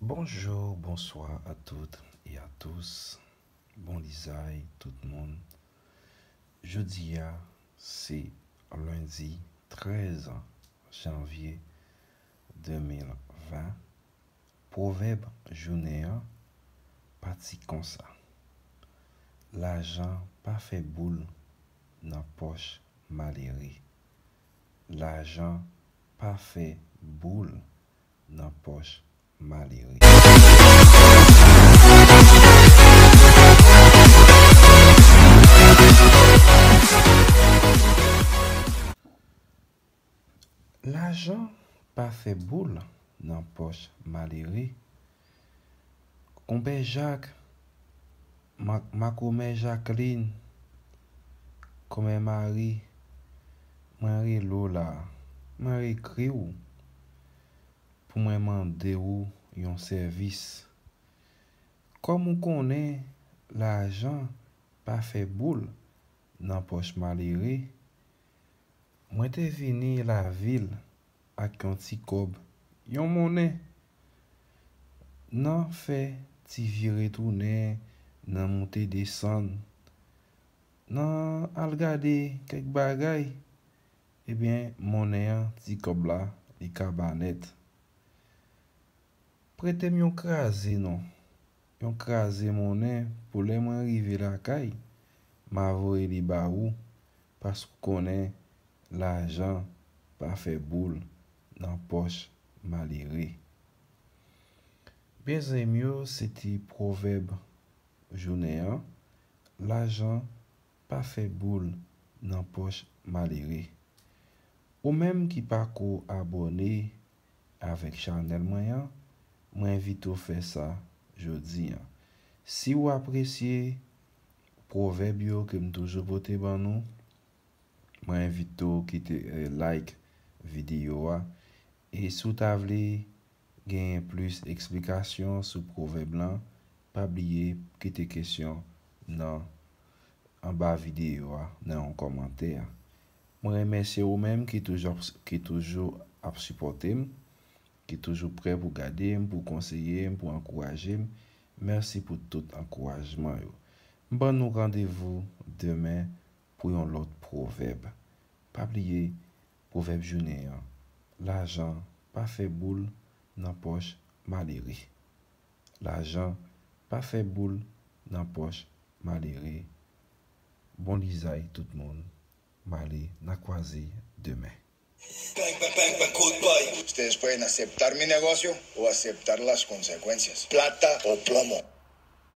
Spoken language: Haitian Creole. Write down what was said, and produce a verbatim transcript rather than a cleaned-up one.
Bonjou, bonswa a tout e a tous. Bon lizay tout moun. Jodi a se lendi trèz janvye de mil ven. Pwovèb jounen an pati konsa: lajan pa fè boul nan pòch malere. Lajan pa fè boul nan pòch malere. Lajan pa fè boul nan pòch malere. Konpè Jak, ma- makomè Jaklin, kòmè Mari, mwen rele w la, mwen ekri w pou mwen mande w yon sèvis. Kòm ou konnen, lajan pa fè boul nan pòch malere, mwen te vini lavil ak yon ti kòb, yon monnen. Nan fè ti vire tounen, nan moute desann, nan al gade kèk bagay, ebyen, monnen an, ti kòb la, li kaba nèt. Prete m yon kraze non, yon kraze monnen pou lè mwen rive lakay, m a voye li ba ou, paske w konnen lajan pa fè boul nan pòch malere. Byen zanmi m yo, se te pwovèb jounen an, lajan pa fè boul nan pòch malere. Ou menm ki pako abòne avèk chanèl mwen an, mwen envite w fè sa jodi an. Si w apresye pwovèb yo ke m toujou pote ban nou, mwen envite w kite, eh, like videyo a. E si w ta vle genyen plis eksplikasyon sou pwovèb lan, pa bliye kite kesyon nan anba videyo a, nan yon kòmantè. Mwen remèsye ou menm ki toujou ap, ki toujou ap sipòte m, ki toujou prè pou gade m, pou konseye m, pou ankouraje m. Mèsi pou tout ankourajman yo. M ban nou randevou demen pou yon lòt pwovèb. Pa bliye, pwovèb jounen an: lajan pa fè boul nan pòch malere. Lajan pa fè boul nan pòch malere. Bon lizay tout moun. M ale, n a kwaze demen. Bang, bang, bang, bang, good boy. ¿Ustedes pueden aceptar mi negocio o aceptar las consecuencias? Plata o plomo.